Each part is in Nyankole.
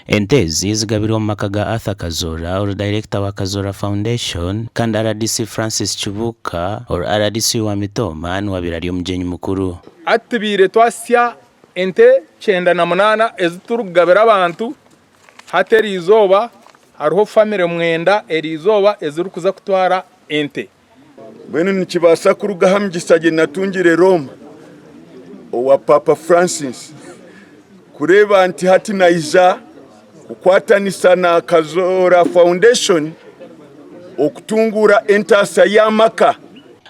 Ente ezi zigabirwe omu maka ga Arthur Kazoora ori dayirekita wa Kazoora Foundation kandi rdc Francis Kibuuka ori rdc wa Mitooma niwe abaire ari omugyenyi mukuru. Hati tubaire twasya ente 98 ezi turikugabira abantu, hati eriizooba hariho famire mwenda eriizooba ezirikuza kutwara ente. Mbwenu nikibaasa kuruga aha migisa gye natungire Rooma owa Paapa Francis kureeba nti hati naija kukwatanisa na Kazoora Foundation okutunguura entaasya y'amaka.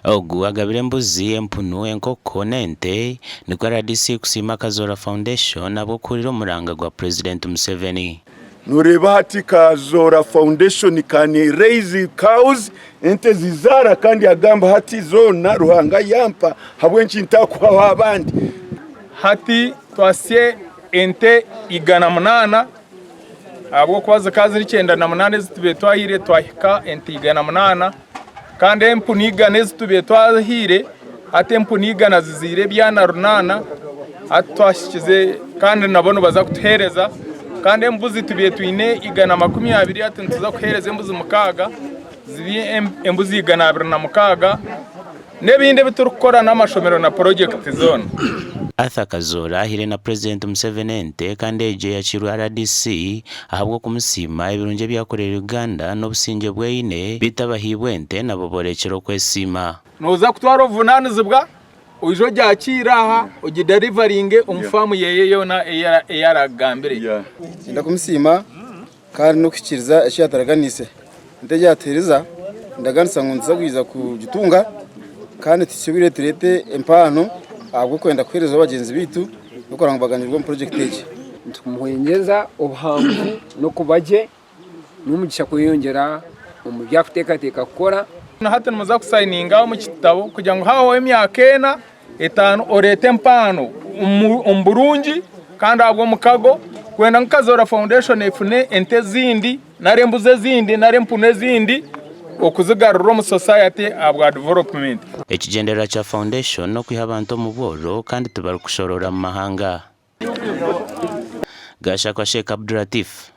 Ogu agabire embuzi, empunu, enkoko n'ente nikwo rdc kusiima Kazoora Foundation ahabw'okuhurira omuranga gwa Purezidenti Museveni. Noreeba hati Kazoora Foundation can raise cows, ente zizaara kandi agamba hati zoona Ruhanga yampa habw'enki ntakuhaho abandi. Hati twasye ente 108 ahabw'okuba zikaba ziri 98 ezi tubaire twahaire twahika ente 108 kandi empunu igana ezi tubaire twahaire hati empunu igana zizaire ebyana runaana hati twahikize kandi nabo nibaza kutuheereza kandi embuzi tubaire twine 120 hati nituza kuheereza embuzi mukaaga ziri embuzi 226 N'ebindi ebi turikukora n'amashomero na purojekiti zoona. Arthur Kazoora ahaire na Purezidenti Museveni ente kandi egyo eyakiirwe rdc ahabw'okumusiima ebirungi ebi yakoreire Uganda n'obusingye obu eine beitu abahaibwe ente nabo borekire okwesiima. Nooza kutwara obuvunaanizibwa oije ogyakiire aha ogiderivaringe omu faamu yeeye yoona ei araakugambire. Niinyenda kumusiima Kandi n'okuhikiiriza eki yaataraganiise. Ente egi yaatuheereza, ndaganisa ngu nituza kwija kugitunga kandi tushubire tureete empaano ahabw'okwenda kuheerezaho bagyenzi baitu n'okureba ngu baganyirwe omu purojekiti egi. Nitumuhwengyeza obuhanguzi n'okuba gye n'omugisha kweyongyera omu bi arikuteekateeka kukora. Hati nimuza kusayininga omu kitabo kugira ngu hahwaho emyaka ena, etaano oreete empaano omu burungi kandi ahabw'omukago kwenda ngu Kazoora Foundation efune ente ezindi nari embuzi ezindi nari empunu ezindi okuzigarura omu society ahabwa development. Ekigyendererwa kya Foundation n'okwiha abantu omu bworo kandi tibarikushoroora mu mahanga. Gashakwa Sheikh Abdulatif.